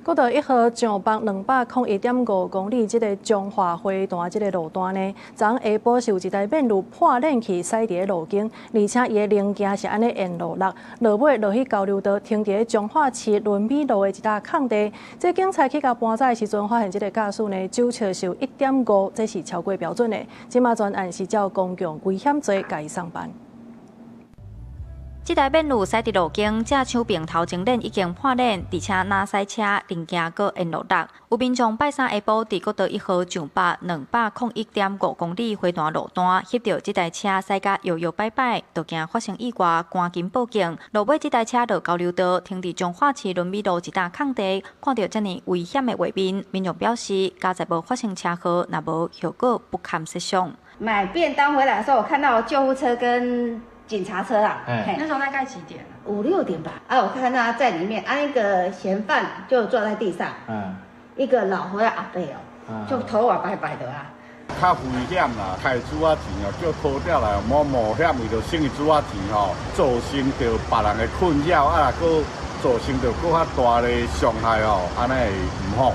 國道一號上北201.5公里，這个彰化花壇這个路段呢，昨昏下晡是有一台免路破輪去駛佇咧路肩，而且伊的零件是按呢沿路落，落尾落去交流道，停佇咧彰化市崙美路的一搭空地。這警察去共搬走的時陣，發現這个駕駛呢酒測是有1.5，這是超過標準的。這馬全案是照公共危險罪共伊送辦。這台免路駛佇路肩，正手爿頭前輪已經破輪，而且若駛車零件閣沿路落。有民眾拜三下晡佇國道一號上北201.5公里花壇路段，翕著這台車駛甲搖搖擺擺，就驚發生意外，趕緊報警。落尾這台車落交流道，停佇彰化市崙美路一搭空地，看著遮爾危險的畫面，民眾表示，佳哉無發生車禍，若無後果不堪設想。買便當回來的時候，我看到救護車跟警察車啊。那時候大概幾點？五六點吧。啊，我看到他在裡面，啊，那個嫌犯就坐在地上，一個老歲仔阿伯哦，就頭髮白白的啊。較危險啦，開酒仔錢哦，叫拖吊來冒冒險，為著省伊酒仔錢吼，造成著別人的困擾，啊，閣造成著閣較大的傷害哦，按呢會毋好。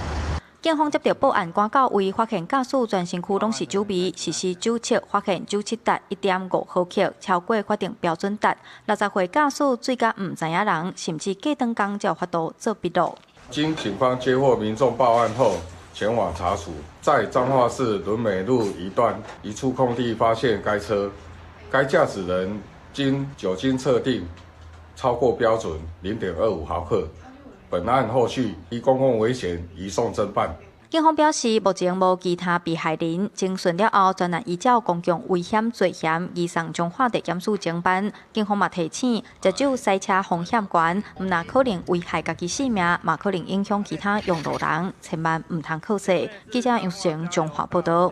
警方接著報案，趕到位，發現駕駛全身軀攏是酒味，實施酒測，發現酒測值1.5毫克，超過法定標準值。60歲駕駛醉甲毋知影人，甚至過長工才有法度做筆錄。經警方接獲民眾報案後，前往查處，在彰化市崙美路一段一處空地發現該車，該駕駛人經酒精測定超過標準0.25毫克。本案後續依公共危險移送偵辦。警方表示，目前無其他被害人。偵訊了後，全案依照公共危險罪嫌移送彰化地檢署偵辦。警方嘛提醒，食酒駛車風險懸，毋但可能危害家己性命，嘛可能影響其他用路人，千萬毋通靠勢。記者楊淑晴彰化報導。